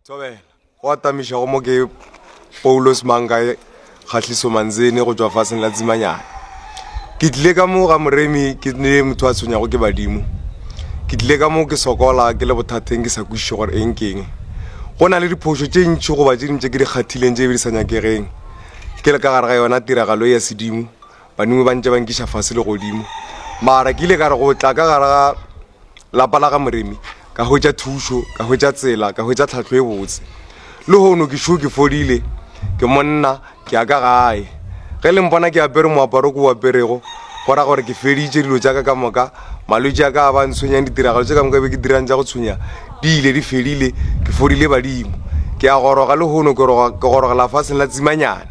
Thobela. Go atamišago mo ke Paulos Mankae Kgahliso Manzini go tšwa faseng la Tsimanyana. Ke tlile ka mo ga Moremi ke le motho a tshwenyago ke badimo. Ke tlile ka mo ke sokola ke le bothateng ke sa kwešiše gore eng ke eng. Go na le diphošo tše ntši goba tše dingwe tše ke di kgathileng tše be di sa nyakegeng. Ke le ka gare ga yona tiragalo ye ya sedimo, badimo ba ntše ba nkiša fase le godimo. Mara ke ile ka re go tla ka gare ga lapa la ga Moremi ka hwetša thušo, ka hwetša tsela, ka hwetša tlhahlo e botse. Lehono ke šo ke fodile, ke monna, ke ya ka gae. Ge le mpona ke apere moaparo ke o aperego, go ra gore ke feditše dilo tša ka ka moka, malwetši a ka a ba ntshwenyang, ditiragalo tše ka moka be ke dirang tša go tshwenya di ile di fedile, ke fodile badimo. Ke a goroga lehono, ke gorogela faseng la Tsimanyane.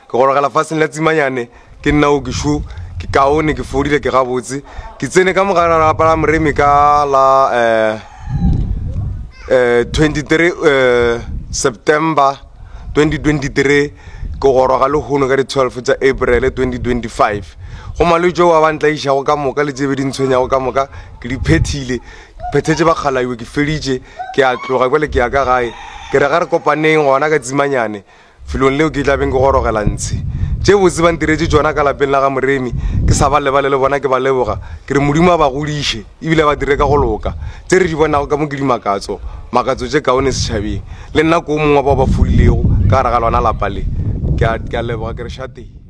Ke gorogela faseng la Tsimanyane, ke nna o ke šo, ke kaone, ke fodile, ke gabotse. Ke tsene ka mogare ga lapa la Moremi ka la eh, eh, 23 eh, September 2023, ke goroga lehono ka di 12 tša April 2025. Go malwetši ao a ba ntlaišago ka moka le tše be di ntshwenyago ka moka, ke di phethile, ke phethetše bakgalaiwe, ke feditše, ke a tloga bjale ke ya ka gae. Ke re ga re kopaneng gona ka Tsimanyane. Felong leo ke tla beng ke gorogela ntshe. Tše botse ba ntiretše tšona ka lapeng la ga Moremi, ke sa ba lebale le bona ke ba leboga. Ke re Modimo a ba godiše, ebile a ba dire ka go loka. Tše re di bonago ka mo ke dimakatso, makatso tše kaone setšhabeng. Le nna ke o mongwe wa bao ba fodilego ka gare ga lona lapa le. Ke a, ke a leboga ke re šatee.